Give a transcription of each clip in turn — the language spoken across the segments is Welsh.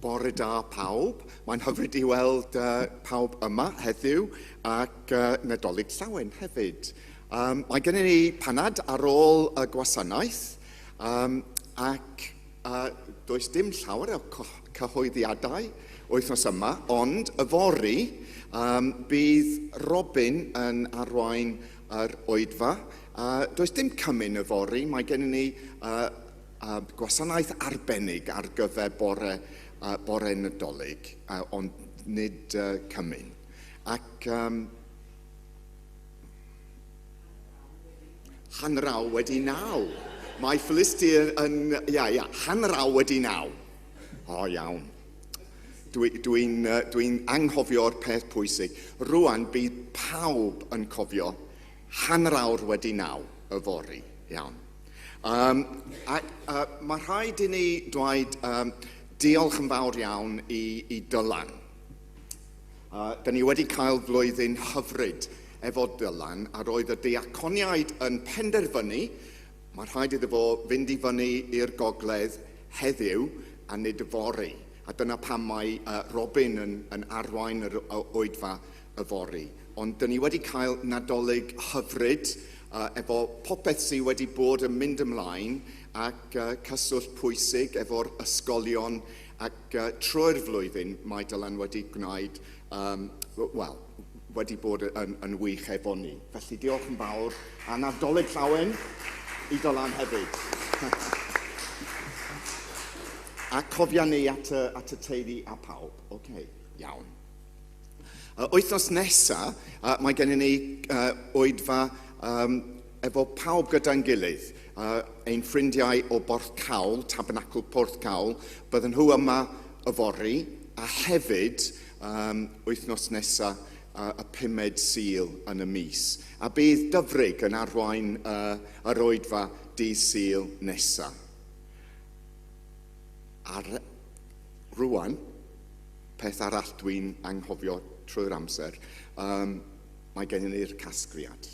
Bore da pawb. Mae'n hyfryd i weld uh, pawb yma heddiw ac uh, Nadolig Llawen hefyd. Um, mae gennym ni panad ar ôl y gwasanaeth um, ac uh, does dim llawer o cyhoeddiadau wythnos yma, ond yfory um, bydd Robin yn arwain yr oedfa. Uh, does dim cymun yfory, mae gennym ni uh, uh, gwasanaeth arbennig ar gyfer bore, uh, bore Nadolig, uh, ond nid uh, cymun. Ac um, 9:30. Mae Felicity yn, ia, ia, 9:30. O, iawn. Dwi'n dwi, dwi, dwi anghofio'r peth pwysig. Rwan bydd pawb yn cofio 9:30 yfory. Iawn. Um, a, uh, mae rhaid i ni dweud um, diolch yn fawr iawn i, i Dylan. Uh, da ni wedi cael flwyddyn hyfryd efo Dylan, a roedd y diaconiaid yn penderfynu, mae rhaid iddo fo fynd i fyny i'r gogledd heddiw a nid yfory. A dyna pam mae uh, Robin yn, yn arwain yr oedfa yfory. Ond dyn ni wedi cael Nadolig hyfryd uh, efo popeth sydd wedi bod yn mynd ymlaen ac uh, cyswllt pwysig efo'r ysgolion ac uh, trwy'r flwyddyn mae Dylan wedi gwneud, um, wel, wedi bod yn, yn wych efo ni. Felly diolch yn fawr a Nadolig Llawen i Dylan hefyd. a cofia ni at y, at y teulu a pawb. Oce, okay, iawn. Uh, wythnos nesa, uh, mae gennym ni uh, oedfa um, efo pawb gyda'n gilydd. Uh, ein ffrindiau o Borthcawl, Tabernacl Porthcawl, bydden nhw yma yfory, a hefyd um, wythnos nesa uh, y pumed Sul yn y mis. A bydd Dyfrig yn arwain uh, yr oedfa dydd Sul nesa. Ar rwan, Peth arall dwi'n anghofio trwy'r amser, um, mae gennym ni'r casgliad.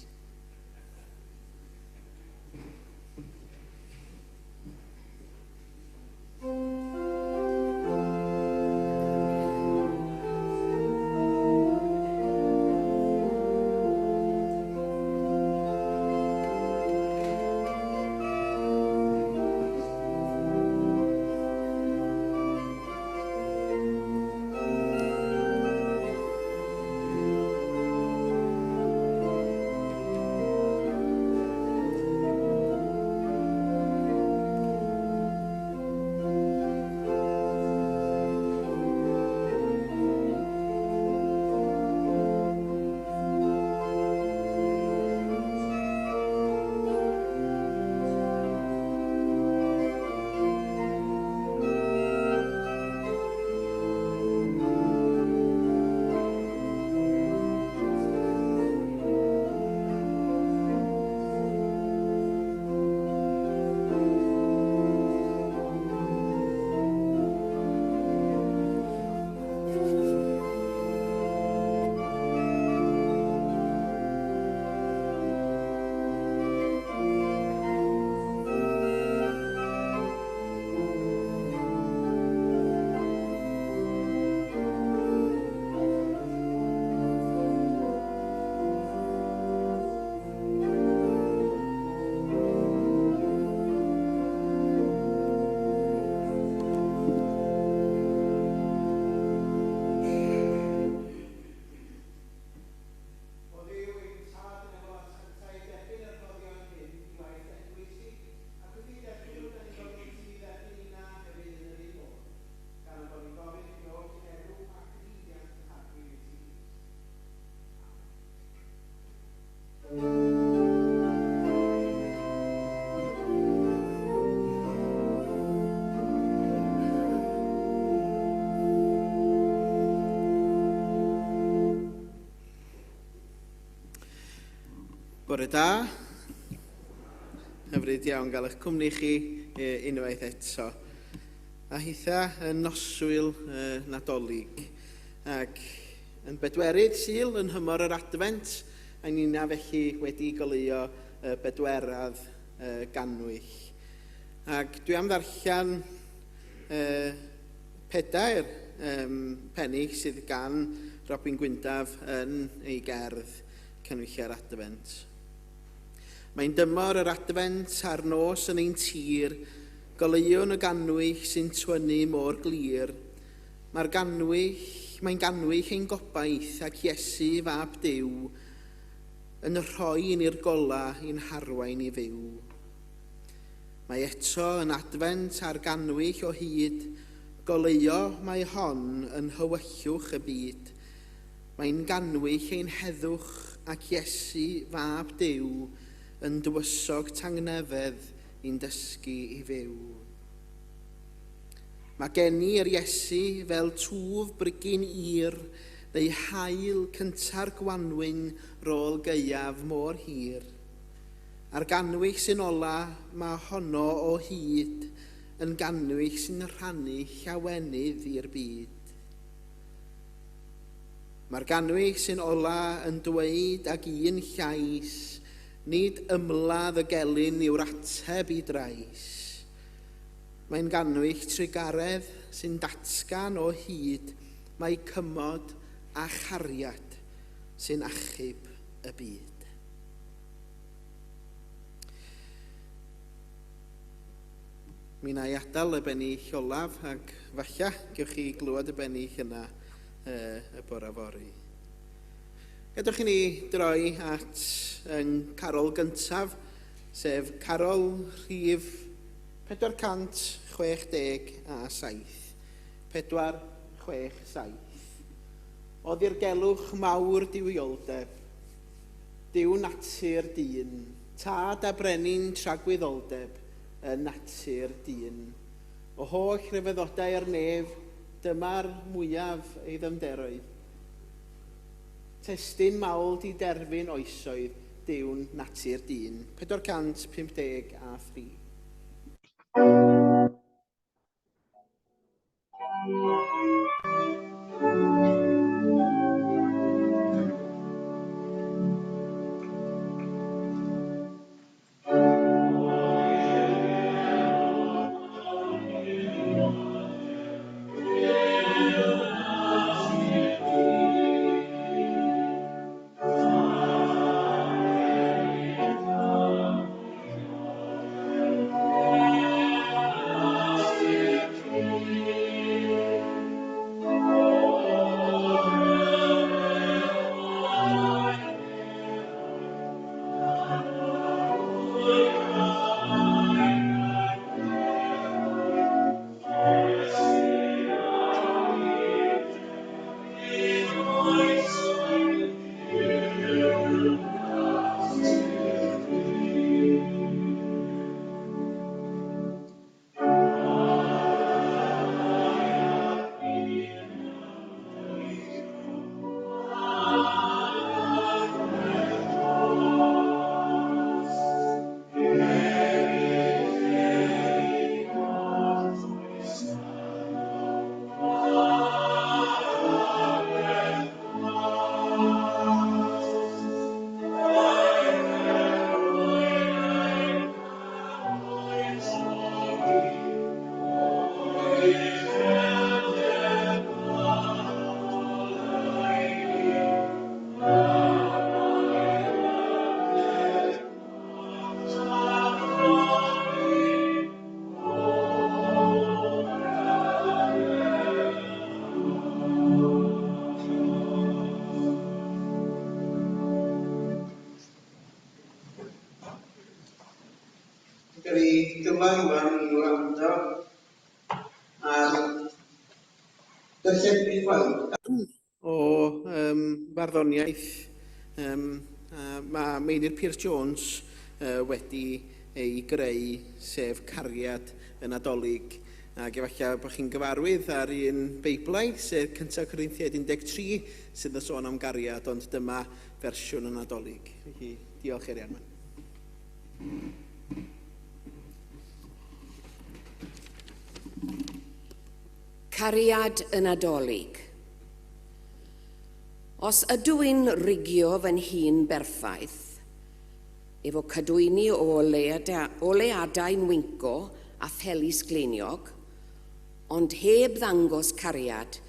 O Dduw, ein Tad yn efo at yntau derbyn y rhoddion hyn i waith eglwysi, ac wrth i derbyn nhw, da ni'n gofyn i ti dderbyn nina hefyd yn yr un modd, gan ein bod ni'n gofyn hyn oll yn enw a cyhoeddiant ein Harglwydd Iesu Grist. Amen. Bore da. Hyfryd iawn gael eich cwmni chi unwaith eto. A hitha yn noswyl Nadolig. Ac yn bedwerydd Sul yn nhymor yr Adfent, a nina felly wedi goleuo y bedweradd gannwyll. Ac dwi am ddarllen Pedair um, pennill sydd gan Robin Gwyndaf yn ei gerdd Canwyllau'r Adfent. Mae'n dymor yr Adfent a'r nos yn ein tir, goleuwn y gannwyll sy'n twynnu mor glir. Mae'r gannwyll, mae'n gannwyll ein gobaith ac Iesu fab Duw yn rhoi i ni'r gola i'n harwain i fyw. Mae eto yn Adfent a'r gannwyll o hyd, goleuo mae hon yn nhywyllwch y byd. Mae'n gannwyll ein heddwch ac Iesu fab Duw yn dywysog tangnefedd i'n dysgu i fyw. Mae gen i yr Iesu fel twf brigyn ir neu haul cynta'r gwanwyn rôl gaeaf mor hir. A'r gannwyll sy'n ola, mae honno o hyd yn gannwyll sy'n rhannu llawenydd i'r byd. Mae'r gannwyll sy'n ola yn dweud ag un llais, nid ymladd y gelyn yw'r ateb i drais. Mae'n gannwyll trugaredd sy'n datgan o hyd mai cymod a chariad sy'n achub y byd. Mi wna i adael y bennill olaf ac falle gewch chi glywed y bennill yna y bore fory. Gadewch i ni droi at yn carol gyntaf, sef carol rhif 467. 467. O ddirgelwch mawr duwioldeb, Duw natur dyn, tad a brenin tragwyddoldeb yn natur dyn. O holl ryfeddodau'r nef, dyma'r mwyaf ei ddyfnderoedd. Testun mawl di derfyn oesoedd, Duw'n natur dyn. 453. Gawn ni gyfle rwan i wrando ar darlledu o um, farddoniaeth. Um, uh, mae Meinir Pierce Jones uh, wedi ei greu, sef Cariad y Nadolig. Ac efallai bod chi'n gyfarwydd ar un Beiblaidd, sef 1 Corinthiaid 13, sydd yn sôn am gariad, ond dyma fersiwn y Nadolig. Felly, diolch Eirian. Cariad y Nadolig. Os ydw i'n rigio fy nhîn berffaith, efo cadwyni o oleadau'n winco a pheli sgleiniog, ond heb ddangos cariad,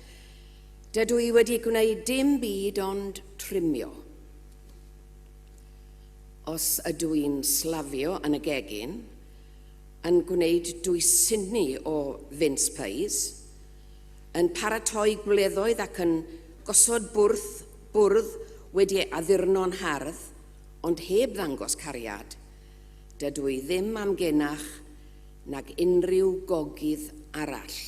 dydw i wedi gwneud dim byd ond trimio. Os ydw i'n slafio yn y gegin, yn gwneud dwysini o mince pies, yn paratoi gwleddoedd ac yn gosod bwrdd wedi ei addurno'n hardd, ond heb ddangos cariad, dydw i ddim amgenach nag unrhyw gogydd arall.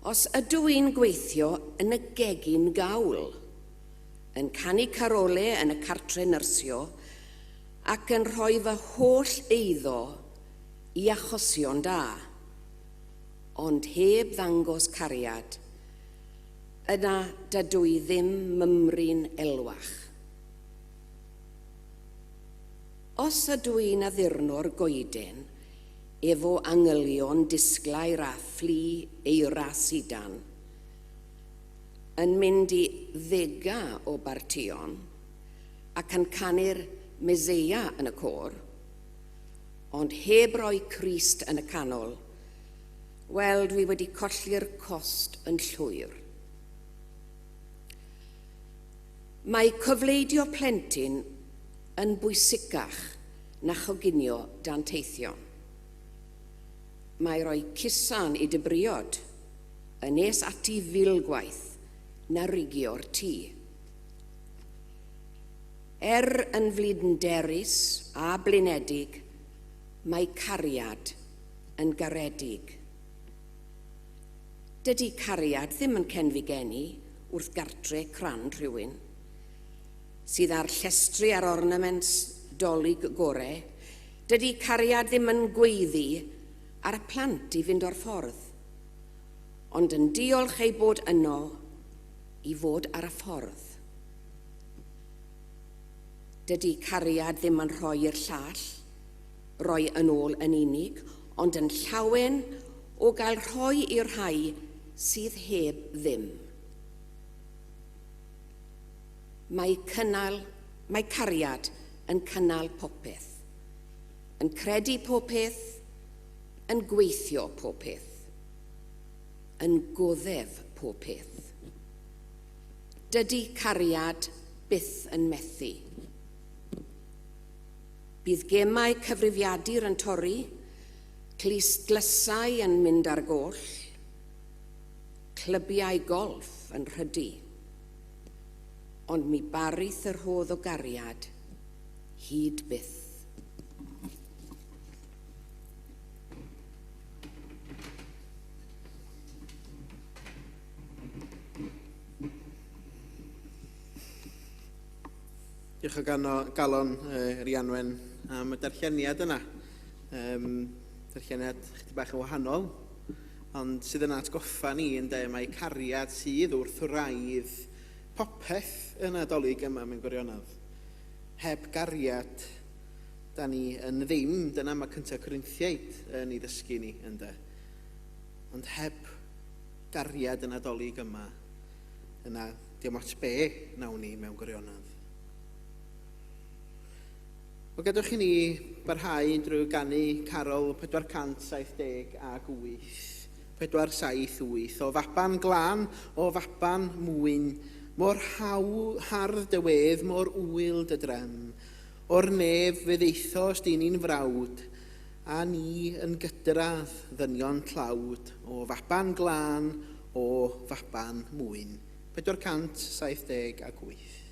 Os ydw i'n gweithio yn y gegin gawl, yn canu carole yn y cartre nyrsio ac yn rhoi fy holl eiddo i achosion da, ond heb ddangos cariad, yna dydw i ddim mymryn elwach. Os ydw i'n addurno'r goeden efo angylion disglair a phlu eira sidan, yn mynd i ddega o bartïon ac yn canu'r Meseia yn y côr, ond heb roi Crist yn y canol, wel, dwi wedi colli'r cost yn llwyr. Mae cofleidio plentyn yn bwysicach na choginio danteithion. Mae rhoi cusan i dy briod yn nes ati fil gwaith na rigio'r tŷ. Er yn flinderus a blinedig, mae cariad yn garedig. Dydy cariad ddim yn cenfigenu wrth gartre crand rhywun, sydd â'r llestri a'r ornaments Dolig gore. Dydy cariad ddim yn gweiddi ar y plant i fynd o'r ffordd, ond yn diolch ei bod yno i fod ar y ffordd. Dydy cariad ddim yn rhoi i'r llall, roi yn ôl yn unig, ond yn llawen o gael rhoi i'r rhai sydd heb ddim. Mae cariad yn cynnal popeth, yn credu popeth, yn gweithio popeth, yn goddef popeth. Dydy cariad byth yn methu. Bydd gemau cyfrifiadur yn torri, clustdlysau yn mynd ar goll, clybiau golff yn rhydu. Ond mi barith y rhodd o gariad hyd byth. Diolch o galon Rhianwen am y darlleniad yna. Darlleniad chydig bach yn wahanol, ond sydd yn atgoffa ni ynde, mae cariad sydd wrth wraidd popeth yn Nadolig yma mewn gwirionedd. Heb gariad, da ni yn ddim, dyna mae cyntaf Corinthiaid yn ei ddysgu ni ynde. Ond heb gariad yn Nadolig yma, yna dim ots be nawn ni mewn gwirionedd. Wel, gadewch i ni barhau drwy ganu carol 478, 478, o faban glân, o faban mwyn, mor hardd dy wedd, mor ŵyl dy drem. O'r nef fe ddeithos dyn ni'n frawd, a ni yn gydradd ddynion tlawd, o faban glân, o faban mwyn. 478.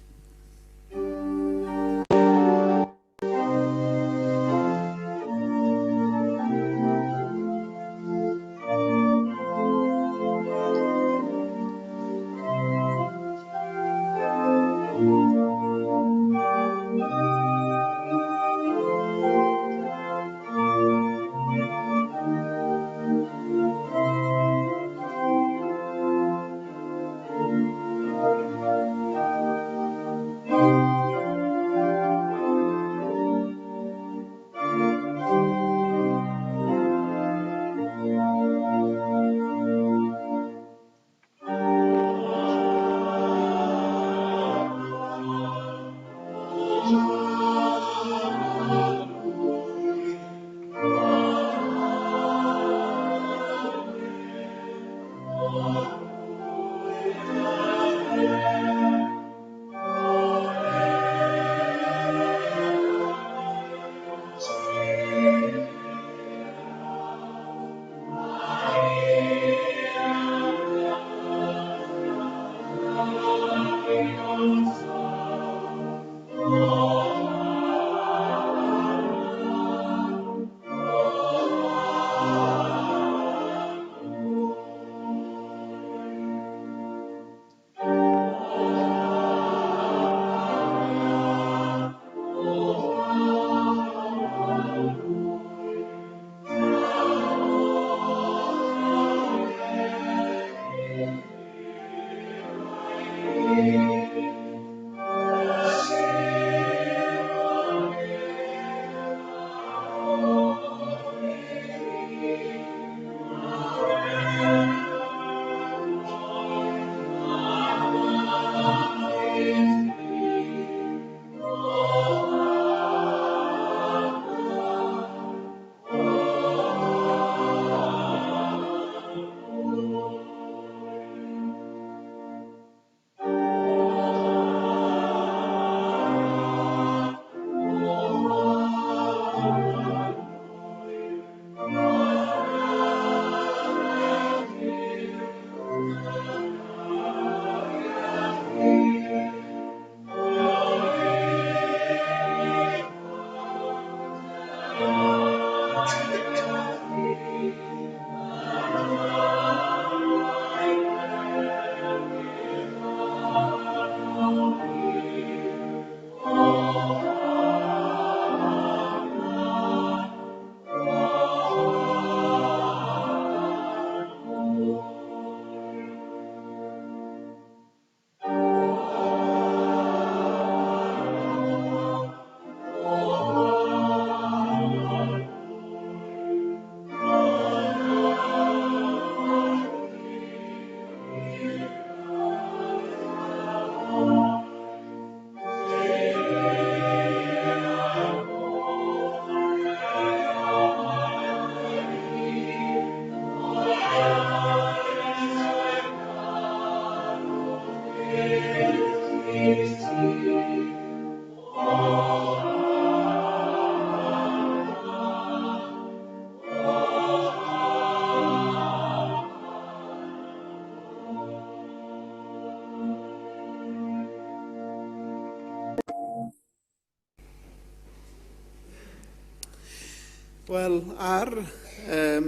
Wel, ar um,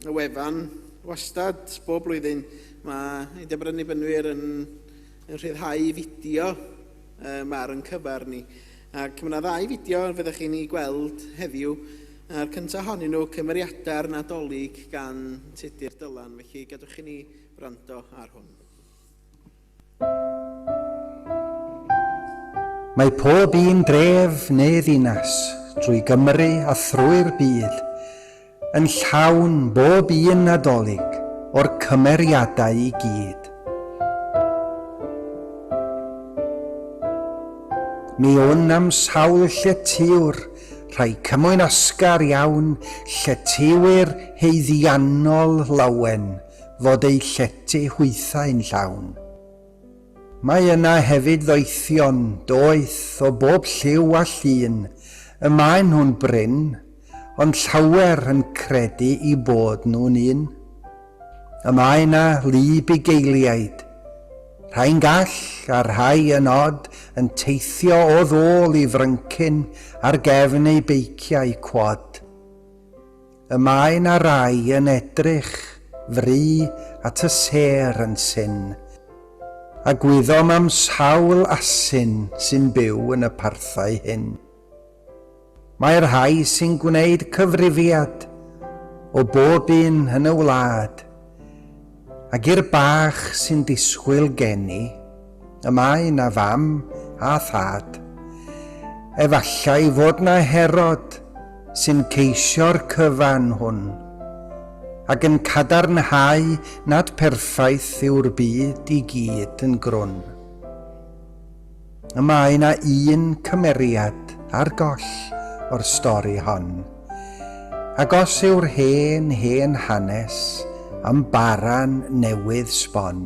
y wefan, wastad bob blwyddyn, mae Undeb yr Annibynwyr yn, yn rhyddhau fideo um, ar yn cyfer ni. Ac mae yna ddau fideo fyddwch chi'n ei gweld heddiw. A'r cyntaf ohonyn nhw, cymeriadau'r Nadolig gan Tudur Dylan. Felly gadwch chi ni wrando ar hwn. Mae pob un dref neu ddinas, drwy Gymru a thrwy'r byd, yn llawn bob un Nadolig o'r cymeriadau i gyd. Mi wn am sawl lletywr, rhai cymwynasgar iawn, lletywyr haeddiannol lawen, fod eu llety hwythau'n llawn. Mae yna hefyd ddoethion doeth o bob lliw a llun, y maen nhw'n brin, ond llawer yn credu i bod nhw'n un. Y mae yna lu bugeiliaid, rhai'n gall a rhai yn od yn teithio o ddôl i fryncyn ar gefn eu beiciau cwad. Y mae 'na rai yn edrych fry at y sêr yn syn, a gwyddom am sawl asyn sy'n byw yn y parthau hyn. Mae rhai sy'n gwneud cyfrifiad o bob un yn y wlad, ac i'r bach sy'n disgwyl geni, y mae 'na fam a thad. Efallai fod 'na Herod sy'n ceisio'r cyfan hwn, ac yn cadarnhau nad perffaith yw'r byd i gyd yn grwn. Y mae 'na un cymeriad ar goll o'r stori hon. Ac os yw'r hen, hen hanes am baran newydd sbon.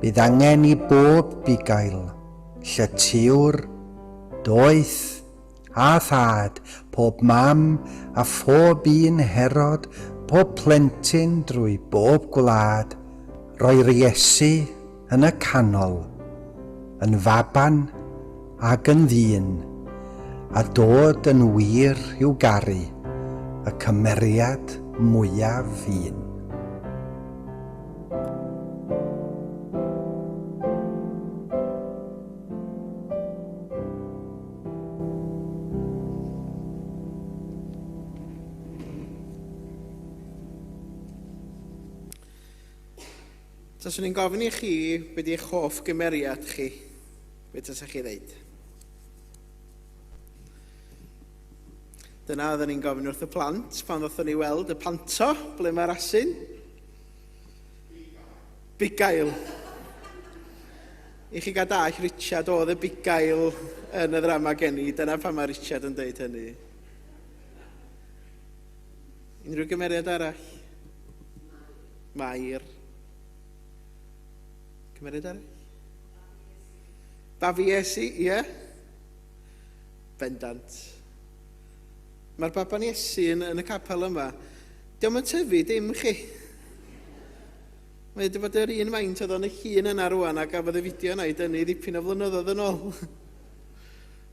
Bydd angen i bob bugail, lletywr, doeth a thad, pob mam a phob un Herod, pob plentyn drwy bob gwlad, roi'r Iesu yn y canol, yn faban ag yn ddyn, a dod yn wir i'w garu, y cymeriad mwyaf un. Taswn i'n gofyn i chi be di eich hoff gymeriad chi, be tasach chi ddeud? Dyna oedden ni'n gofyn wrth y plant pan ddothon ni weld y panto, ble mae'r asyn? Bugail. I chi gael dall Richard oedd y bugail yn y ddrama geni, dyna pan mae Richard yn deud hynny. Unrhyw gymeriad arall? Mair. Cymeriad arall? Babi Iesu, ie. Yeah. Bendant. Mae'r baban Iesu yn, yn y capel yma. Diolch yn tyfu dim chi. Mae wedi bod yr un faint oedd o'n y llun yna rwan a gafodd y fideo yna i dynnu ddipyn o flynyddoedd yn ôl.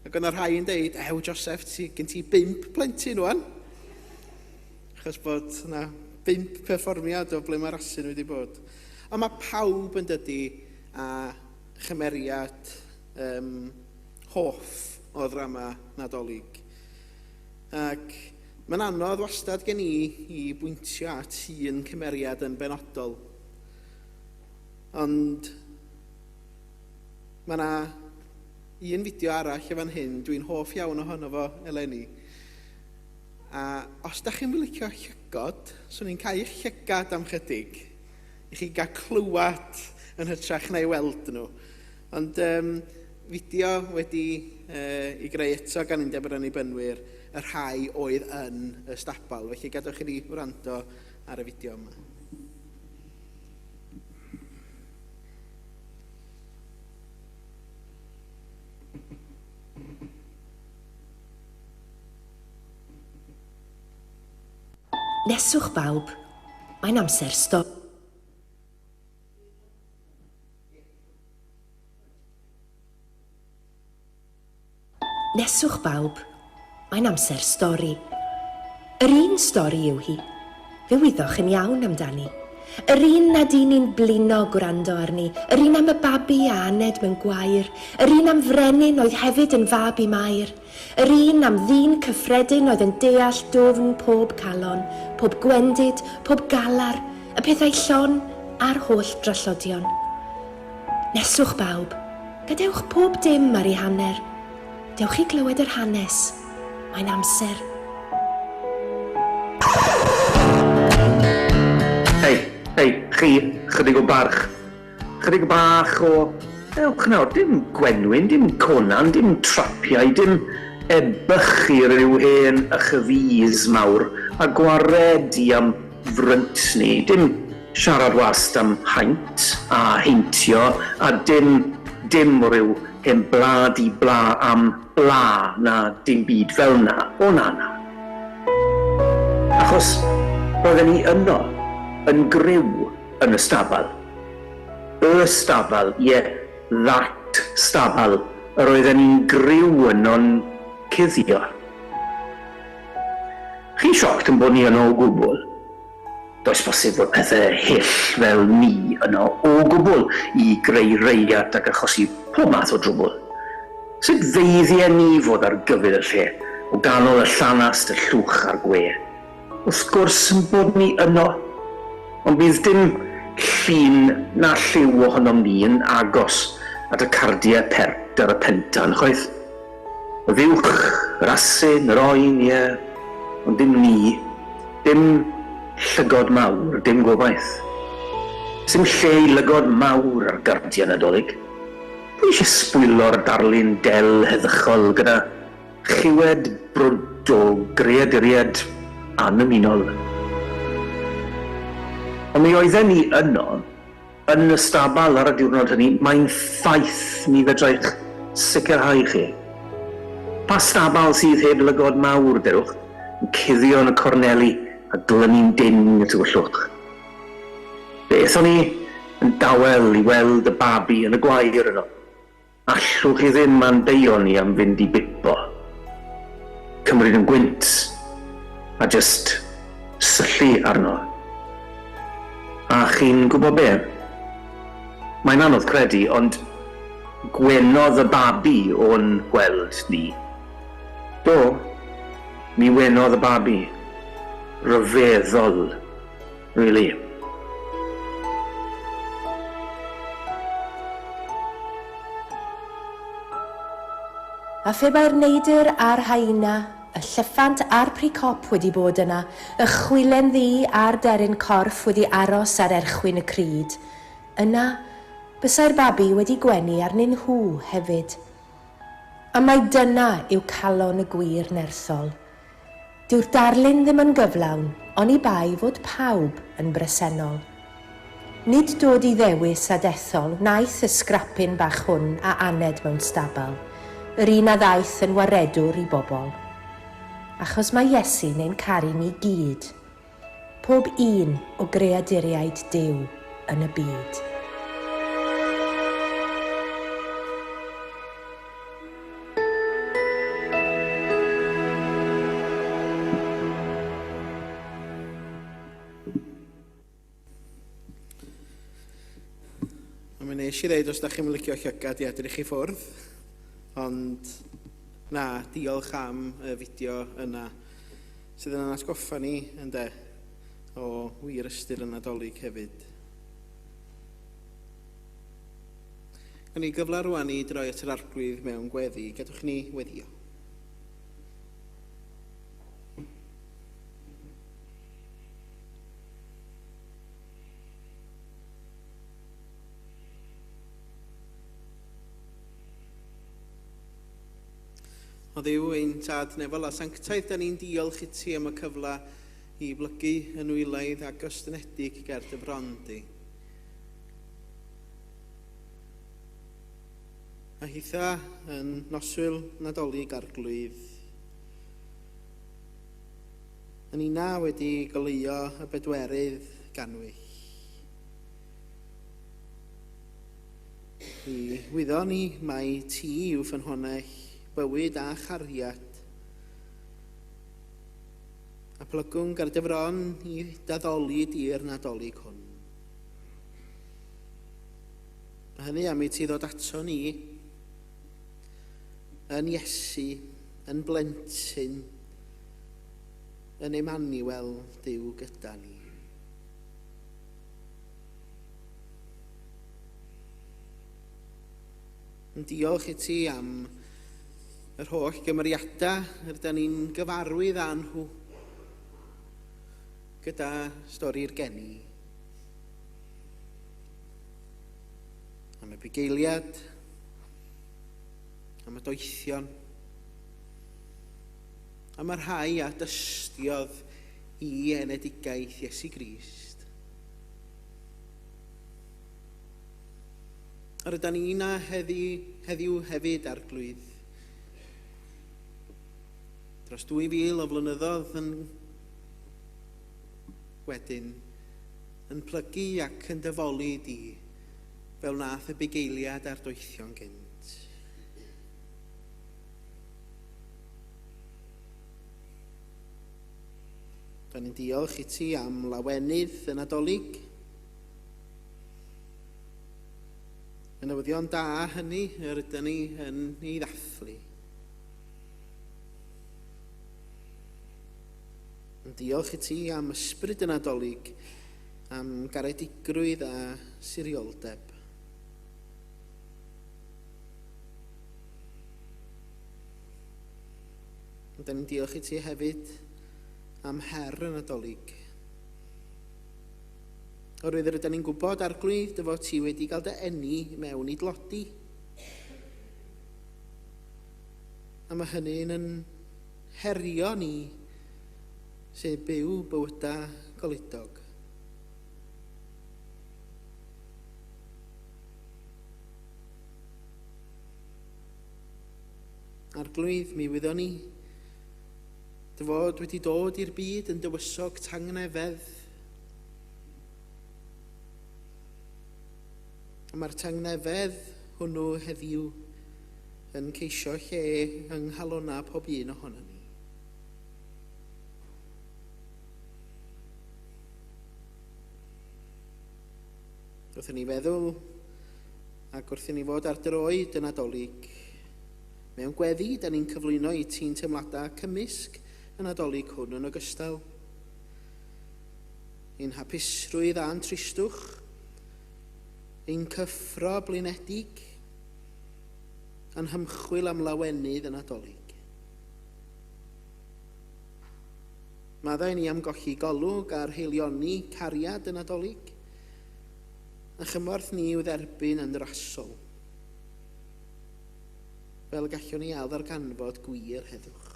Ac o'na rhai yn deud, ew Joseph, ti, gen ti bimp plentyn rwan. Achos bod yna bump perfformiad o ble mae'r asyn wedi bod. Ond mae pawb yn dydy a chymeriad um, hoff o ddrama Nadolig. Ac mae'n anodd wastad gen i i bwyntio at un cymeriad yn benodol. Ond mae yna un fideo arall y fan hyn, dwi'n hoff iawn ohono fo eleni. A os da chi'n licio llygod, swn i'n cau eich llygad am chydig, i chi gael clywed yn hytrach na'i weld nhw. Ond um, fideo wedi uh, i greu eto gan Undeb yr Annibynwyr, y rhai oedd yn y stabal. Felly gadewch i ni wrando ar y fideo yma. Neswch bawb, mae'n amser sto... Neswch bawb, mae'n amser stori. Yr un stori yw hi. Fe wyddoch yn iawn amdani. Yr un nad y'n ni'n blino gwrando arni, yr un am y babi a aned mewn gwair, yr un am frenin oedd hefyd yn fab i Mair. Yr un am ddyn cyffredin oedd yn deall dwfn pob calon, pob gwendid, pob galar, y pethau llon a'r holl drallodion. Neswch bawb, gadewch pob dim ar ei hanner. Dewch i glywed yr hanes. Mae'n amser. Hei, hei, chi, chydig o barch. Chydig bach o... Ewch nawr, dim gwenwyn, dim conan, dim trapiau, dim ebychu rhyw hen ychyfydd mawr a gwaredu am frynt ni, dim siarad wast am haint a heintio a dim, dim rhyw hen bla di bla am bla na dim byd fel 'na, o na na. Achos roedden ni yno, yn griw. Yn y stabal. Y stabal, ie, that stabal, yr oedden ni'n griw yno'n cuddio. Chi'n shocked yn bod ni yno o gwbl? Does bosib fod pethe hyll fel ni yno o gwbl i greu reiat ac achosi pob math o drwbl. Sut feiddien ni fod ar gyfyl y lle, o ganol y llanast, y llwch a'r gwe? Wrth gwrs yn bod ni yno, ond bydd dim llun na lliw ohonom ni yn agos at y cardiau pert ar y pentan, chwaith. Y fuwch, yr asyn, yr oen, ie, ond dim ni, dim llygod mawr, dim gobaith. Sim lle i lygod mawr ar gardiau Nadolig. Pwy eisiau sbwylo'r darlun del heddychol gyda Chiwed brwd o greaduriaid annymunol. Ond mi oedden ni yno, yn y stabal ar y diwrnod hynny, mae'n ffaith, mi fedrai'ch sicrhau chi. Pa stabal sydd heb lygod mawr, derwch, yn cuddio yn y corneli a glynu'n dynn yn y tywyllwch? Fe aethon ni yn dawel i weld y babi yn y gwair yno. Allwch chi ddim a'n beio ni am fynd i bipo. Cymryd yn gwynt a jyst syllu arno. A chi'n gwybod be? Mae'n anodd credu, ond gwenodd y babi o'n gweld ni. Do, mi wenodd y babi. Rhyfeddol. Really. A phe bai'r neidr a'r hyena, y llyffant a'r pry cop wedi bod yna, y chwilen ddu a'r deryn corff wedi aros ar erchwyn y crud, yna, bysai'r babi wedi gwenu arnyn nhw hefyd. Am mai dyna yw calon y gwir nerthol. Dyw'r darlun ddim yn gyflawn oni bai fod pawb yn bresennol. Nid dod i ddewis a dethol wnaeth y sgrapyn bach hwn a aned mewn stabal, yr un a ddaeth yn waredwr i bobl. Achos mae Iesu'n ein caru ni gyd. Pob un o greaduriaid Duw yn y byd. A mi nes i ddeud os da chi'n licio llygad i edrych i ffwrdd, ond na, diolch am y fideo yna sydd yn atgoffa ni, ynde, o wir ystyr y Nadolig hefyd. Gawn ni gyfle rwan i droi at yr Arglwydd mewn gweddi. Gadwch ni weddio. O Dduw, ein Tad nefol a sanctaidd, da ni'n diolch i ti am y cyfle i blygu yn wylaidd a gostynedig ger dy fron di. A hitha yn noswyl Nadolig Arglwydd, yn una wedi goleuo y bedwerydd ganwyll. Mi wyddon ni mai ti yw ffynhonnell bywyd a chariad. A plygwn gar dy fron i daddoli di'r Nadolig hwn. A hynny am i ti ddod ato ni yn Iesu, yn blentyn, yn Emmanuel, Duw gyda ni. Yn diolch i ti am yr holl gymeriadau rydyn ni'n gyfarwydd â nhw gyda stori'r geni. Am y bugeiliad, am y doethion, am y rhai a dystiodd i enedigaeth Iesu Grist. A rydan ni na heddi, heddiw hefyd, Arglwydd. Dros 2,000 o flynyddoedd yn wedyn, yn plygu ac yn dyfoli di, fel wnaeth y bugeiliad a'r doethion gynt. Da ni'n diolch i ti am lawenydd y Nadolig. Y newyddion da hynny yr ydyn ni yn ei ddathlu. Yn diolch i ti am ysbryd y Nadolig, am garedigrwydd a sirioldeb. Ond da ni'n diolch i ti hefyd am her y Nadolig. Oherwydd rydyn ni'n gwybod, Arglwydd, dy fod ti wedi cael dy eni mewn i dlodi. A mae hynny'n yn herio ni sy'n byw bywydau goludog. Arglwydd, mi wyddon ni dy fod wedi dod i'r byd yn dywysog tangnefedd. A mae'r tangnefedd hwnnw heddiw yn ceisio lle yng nghalona pob un ohono ni. Wrth i ni feddwl ac wrth i ni fod ar droed y Nadolig, mewn gweddi, da ni'n cyflwyno i ti'n teimladau cymysg y Nadolig hwn yn ogystal. Ein hapusrwydd a'n tristwch, ein cyffro blinedig, a'n hymchwil am lawenydd y Nadolig. Maddau ni am golli golwg ar heilioni cariad y Nadolig, a chymorth ni i'w dderbyn yn rasol, fel gallwn ni ail ddarganfod gwir heddwch.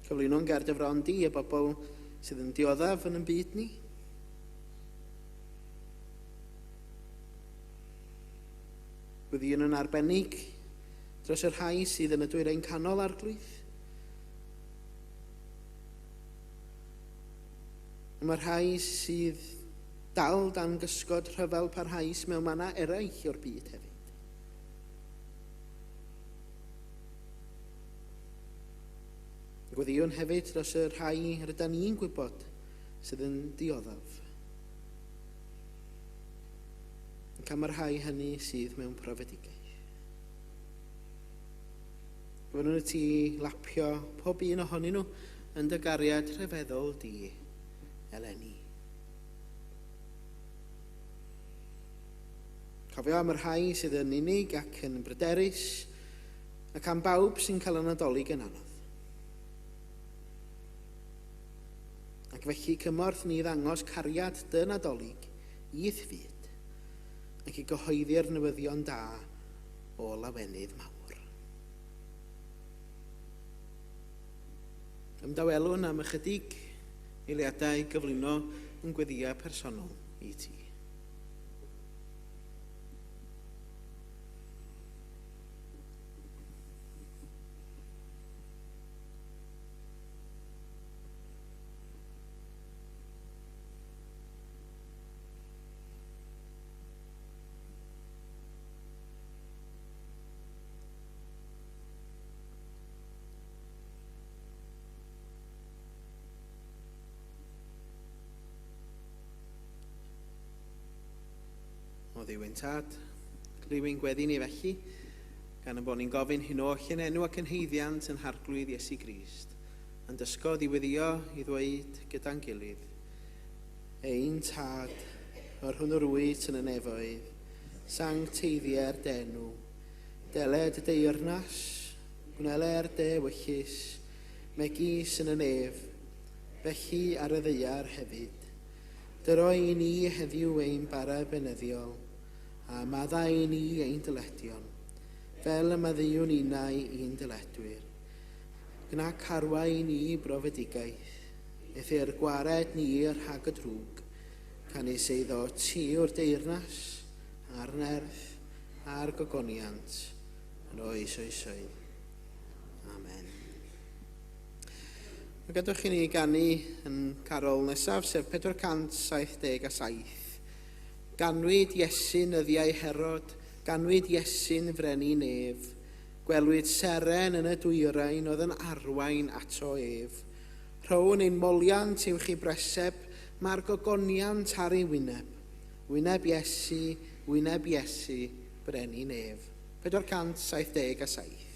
Cyflwyno'n ger dy fron di y bobl sydd yn dioddef yn ein byd ni. Gweddïwn yn arbennig dros y rhai sydd yn y dwyrain canol, Arglwydd. Mae'r rhai sydd dal dan gysgod rhyfel parhaus mewn mannau eraill o'r byd hefyd. Gweddïwn hefyd dros y rhai rydyn ni'n gwybod sydd yn dioddef. Ac am y rhai hynny sydd mewn profedigaeth. Gofynnwn i ti lapio pob un ohonyn nhw yn dy gariad rhyfeddol di eleni. Cofio am y rhai sydd yn unig ac yn bryderus, ac am bawb sy'n cael y Nadolig yn anodd. Ac felly cymorth ni ddangos cariad dy Nadolig i'th fyd, ac i gyhoeddi'r newyddion da o lawenydd mawr. Ymdawelwn am ychydig eiliadau i gyflwyno yn gweddïau personol i ti. O Dduw ein Tad, glyw ein gweddi ni felly, gan y bod ni'n gofyn hyn oll yn enw ac yn haeddiant yn Harglwydd Iesu Grist, a'n dysgodd i weddïo i ddweud gyda'n gilydd, Ein Tad, yr hwn yr wyt yn y nefoedd, sancteiddier d'enw, deled dy deyrnas, gwneler dy ewyllys, megis yn y nef, felly ar y ddaear hefyd. Dyro i ni heddiw ein bara beunyddiol, a maddau i ni ein dyledion, fel y maddeuwn ninnau i'n dyledwyr. Gwna carwau i ni brofedigaeth, eithr gwared ni rhag y drwg, canys eiddo ti yw'r deyrnas, a'r nerth, a'r gogoniant, yn oes oesoedd. Amen. A gadwch i ni ganu yn carol nesaf, sef 477. Ganwyd Iesu'n nyddiau Herod, ganwyd Iesu'n freni nef. Gwelwyd seren yn y dwyrain oedd yn arwain ato ef. Rhown ein moliant i'w chi breseb, mae'r gogoniant ar ei wyneb. Wyneb Iesu, wyneb Iesu, brenin nef. 477.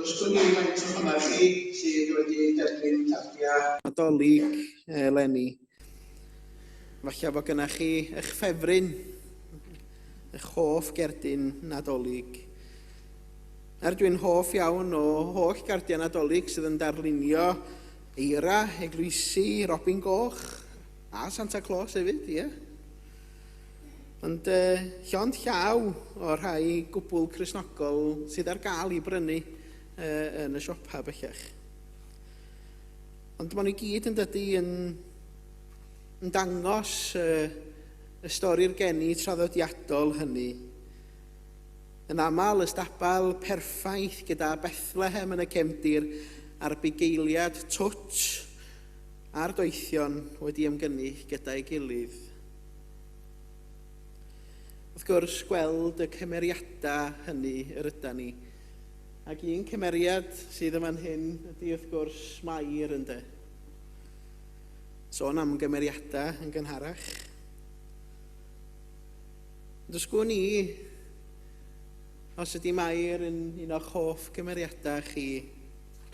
Os gwn i faint ohonoch chi sydd wedi derbyn cardiau Nadolig eleni. Falle fod gennych chi eich ffefryn, eich hoff gerdyn Nadolig. Er dwi'n hoff iawn o holl gardiau Nadolig sydd yn darlunio eira, eglwysi, Robin Goch a Santa Claus hefyd, ie. Ond llond llaw o'r rhai gwbl Cristnogol sydd ar gael i brynu yn y siopa bellach. Ond maen nhw i gyd yn dydy yn, yn dangos y stori'r geni traddodiadol hynny. Yn aml y stabal perffaith gyda Bethlehem yn y cefndir a'r bugeiliad twt a'r doethion wedi ymgynnull gyda'i gilydd. Wrth gwrs, gweld y cymeriadau hynny yr yda ni. Ac un cymeriad sydd yn fan hyn ydy wrth gwrs Mair ynde. Sôn am gymeriadau yn gynharach. Ond os gwn i, os ydy Mair yn un o'ch hoff gymeriadau chi,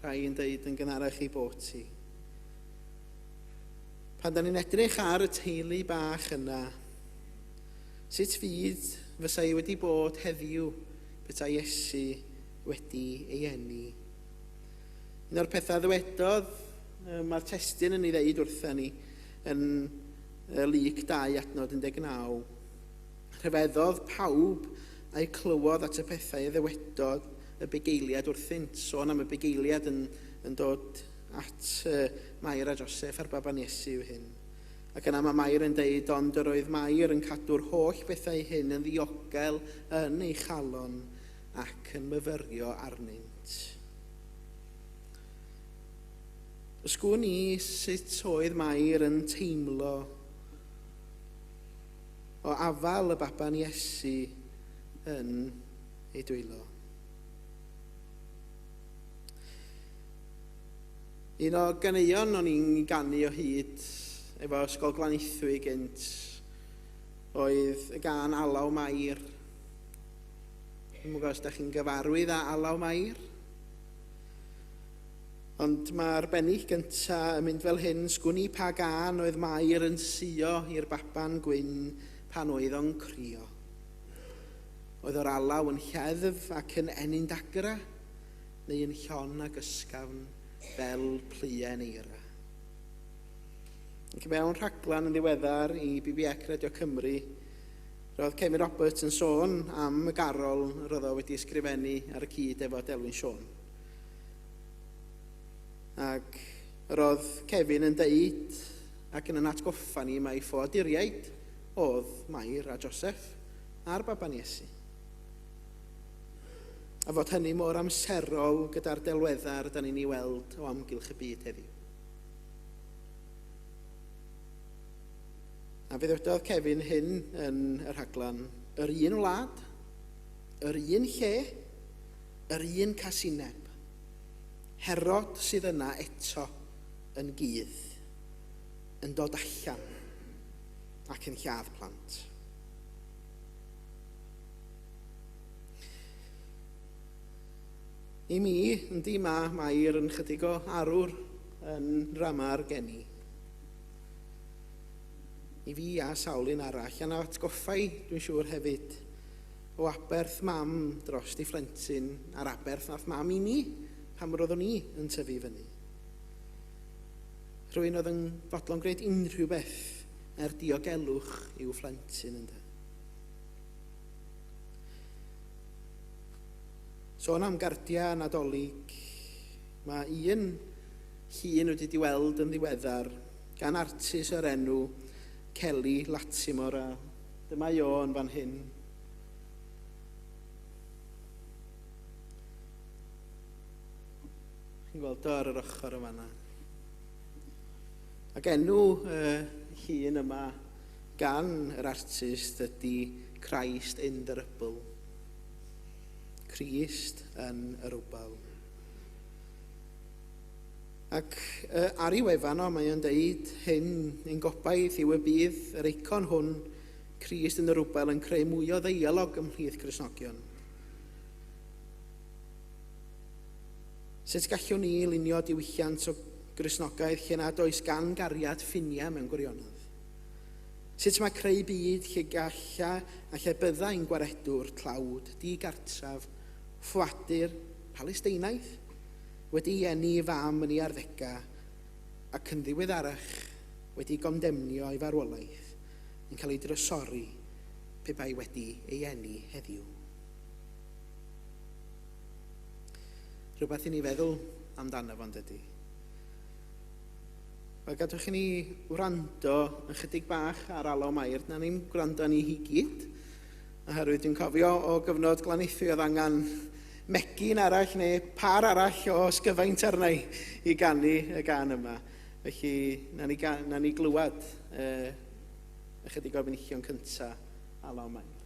rhai yn deud yn gynharach ei bod ti. Pan da ni'n edrych ar y teulu bach yna, sut fyd fysa i wedi bod heddiw petai Iesu wedi ei eni? Un o'r pethau ddywedodd, mae'r testun yn ei ddeud wrtha ni yn Luc 2 adnod 19. Rhyfeddodd pawb a'i clywodd at y pethau a ddywedodd y bugeiliad wrthynt. Sôn am y bugeiliad yn, yn dod at Mair a Joseph a'r baban Iesu yw hyn. Ac yna mae Mair yn deud, ond yr oedd Mair yn cadw'r holl bethau hyn yn ddiogel yn ei chalon ac yn myfyrio arnynt. Os gwn i sut oedd Mair yn teimlo o afal y baban Iesu yn ei dwylo. Un o ganeuon o'n i'n ganu o hyd efo Ysgol Glanaethwy gynt oedd y gân Alaw Mair. Dwi'm yn gwybod os da chi'n gyfarwydd â Alaw Mair. Ond mae'r bennill gynta yn mynd fel hyn, sgwn i pa gân oedd Mair yn suo i'r baban gwyn pan oedd o'n crio. Oedd yr alaw yn lleddf ac yn ennyn dagra? Neu yn llon ac ysgafn fel pluen eira. Ac mewn rhaglen yn ddiweddar i BBEC Radio Cymru, roedd Kevin Roberts yn sôn am y garol roedd o wedi ysgrifennu ar y cyd efo Delwyn Siôn. Ac roedd Kevin yn deud ac yn yn atgoffa ni mai ffoaduriaid oedd Mair a Joseph a'r baban Iesu. A fod hynny mor amserol gyda'r delweddau rydyn ni'n ei weld o amgylch y byd heddiw. A fe ddywedodd Kevin hyn yn y rhaglen, yr un wlad, yr un lle, yr un casineb. Herod sydd yna eto yn gudd, yn dod allan ac yn lladd plant. I mi, yndi, mae Mair yn chydig o arwr yn nrama'r geni. I fi a sawl un arall, a'n atgoffau, dwi'n siŵr hefyd, o aberth mam dros di phlentyn a'r aberth nath mam i mi pan roeddwn i yn tyfu fyny. Rhywun oedd yn fodlon gwneud unrhyw beth er diogelwch i'w phlentyn ynde. Sôn am gardiau Nadolig, mae un llun wedi di weld yn ddiweddar gan artist o'r enw Kelly Latimore a dyma i o yn fan hyn. Chi'n gweld o ar yr ochr yn fanna. Ac enw y llun yma gan yr artist ydy Christ in the Rubble. Crist yn y rwbel. Ac ar ei wefan o, mae o'n deud hyn, ein gobaith yw y bydd yr eicon hwn, Crist yn y rwbel, yn creu mwy o ddeialog ymhlith Cristnogion. Sut gallwn ni lunio diwylliant o Gristnogaeth lle nad oes gan gariad ffiniau mewn gwirionedd? Sut mae creu byd lle galla a lle byddai'n gwaredwr tlawd, digartref, ffoadur, Palesteinaidd, wedi eni i fam yn ei arddegau ac yn ddiweddarach wedi gondemnio i farwolaeth, yn cael ei drysori pe bai wedi ei eni heddiw? Rhywbeth i ni feddwl amdano fo'n dydy. Wel, gadwch i ni wrando yn chydig bach ar Alaw Mair. Na ni'n gwrando ni hi gyd, oherwydd dwi'n cofio o gyfnod Glanaethwy oedd angen megin arall neu par arall o ysgyfaint arna i i ganu y gan yma. Felly, na ni, na ni glywed ychydig o'r benillion cyntaf Alaw Mair.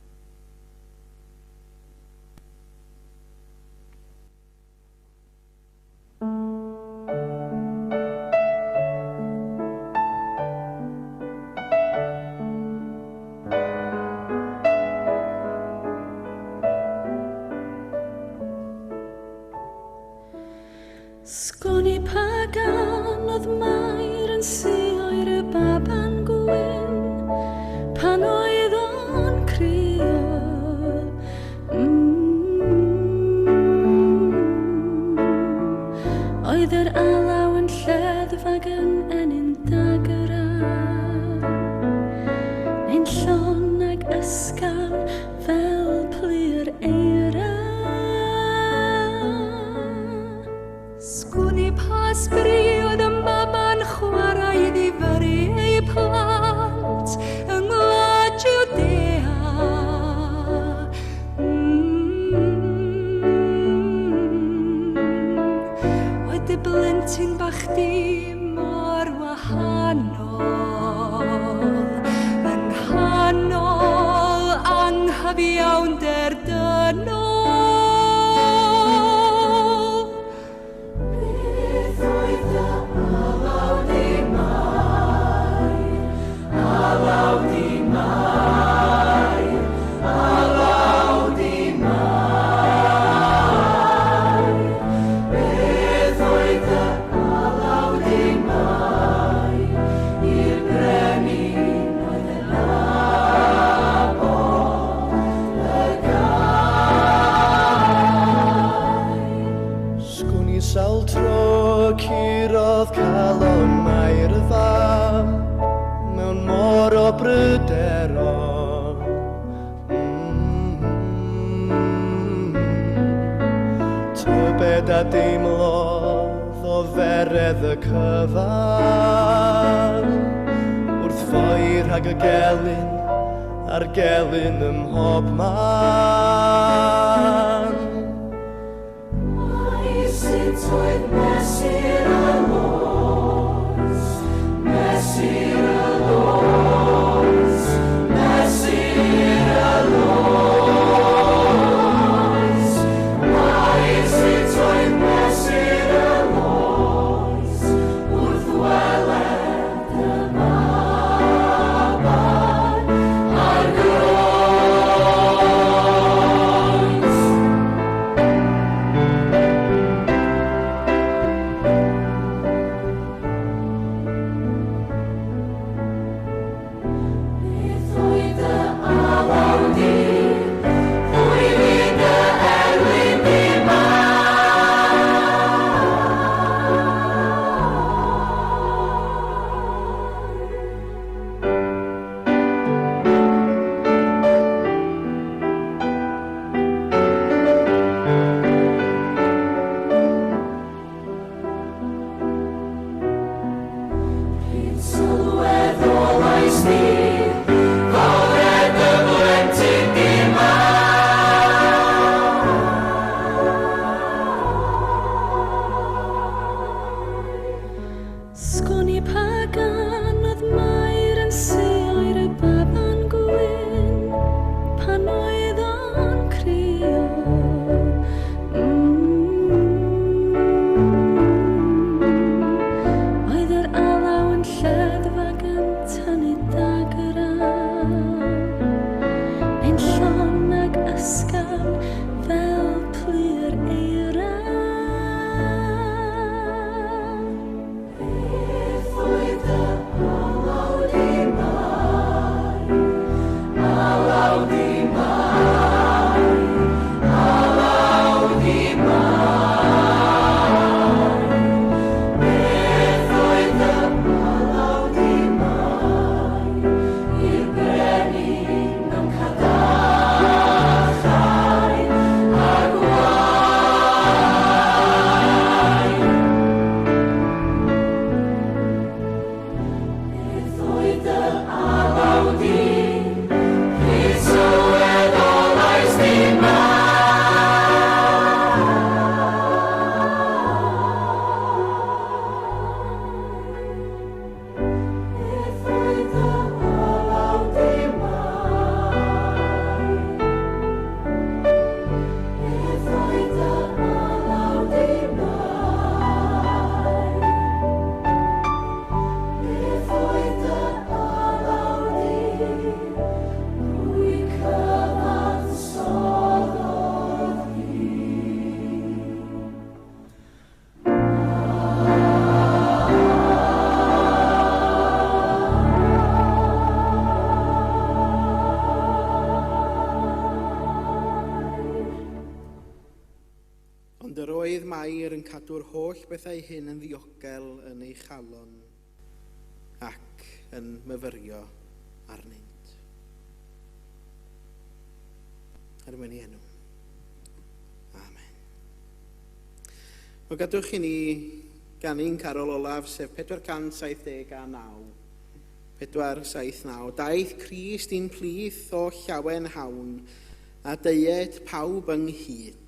Sgwn i pa gan oedd Mair yn suo'r y baban gwyn pan oedd o'n crio. Oedd yr alaw yn lleddf ag yn ennyn dagrau, neu'n llon ag ysgafn fel plu'r eira. Sgwn i pa sbri oedd y mama'n chwarae i ddifyrru ei plant yng ngwlad Jwdea. Oedd dy blentyn bach di mor wahanol, yng nghanol anghyfiawnder dynol. Beth oedd dy alaw di Mair, alaw di Mair, alaw di Mair? Beth oedd dy alaw di Mair, i'r brenin oedd yn nabod y gair? Sgwn i sawl tro curodd calon Mair y fam mewn môr o bryderon. Tybed a deimlodd o feredd y cyfan wrth ffoi rhag y gelyn a'r gelyn ym mhob man. Ai sut oedd mesur y loes, mesur y loes, mesur y loes? Ai sut oedd mesur y loes wrth weled y baban ar groes? Ond yr oedd Mair yn cadw'r holl bethau hyn yn ddiogel yn ei chalon ac yn myfyrio arnynt. Er mwyn ei enw. Amen. Wel, gadwch i ni ganu'n carol olaf, sef 479. 479. Daeth Crist i'n plith o llawen hawn, a deued pawb ynghyd,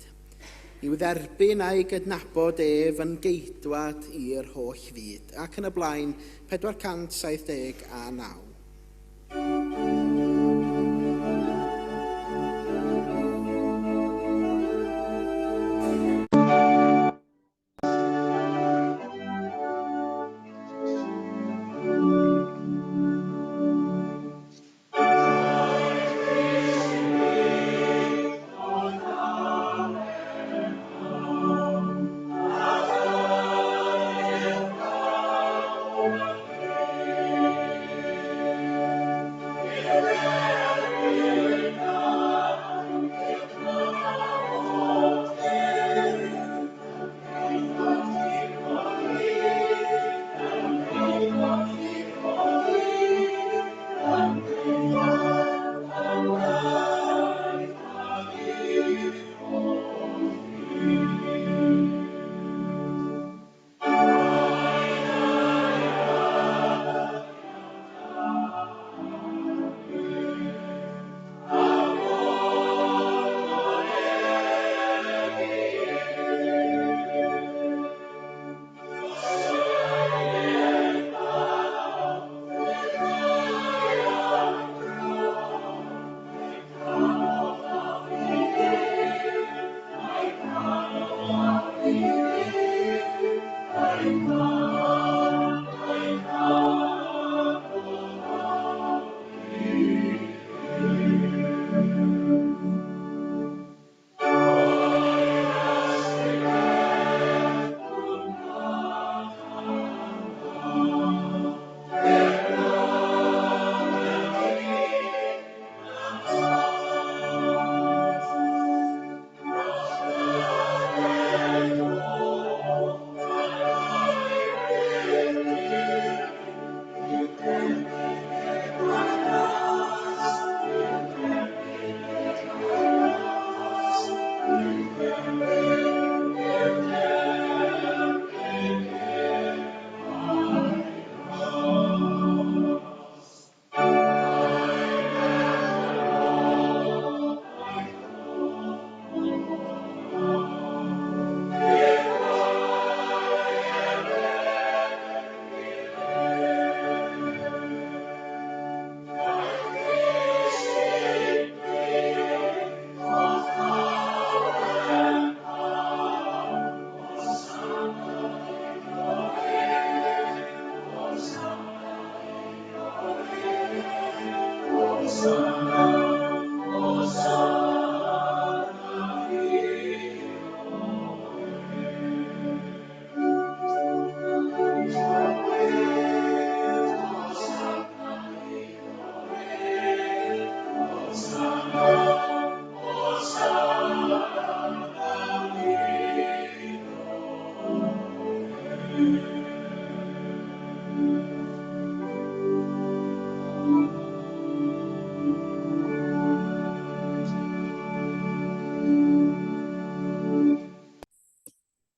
i'w dderbyn a'i gydnabod ef yn geidwad i'r holl fyd. Ac yn y blaen, 479.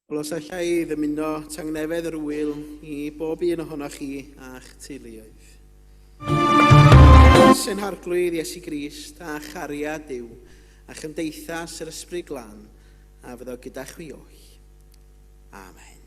Wel, os alla i ddymuno tangnefedd yr wyl i bob un ohonoch chi a'ch teuluoedd. Sy'n harglwydd Iesu Grist a chariad Duw a chymdeithas yr Ysbryd Glân a fyddo gyda chwi oll. Amen.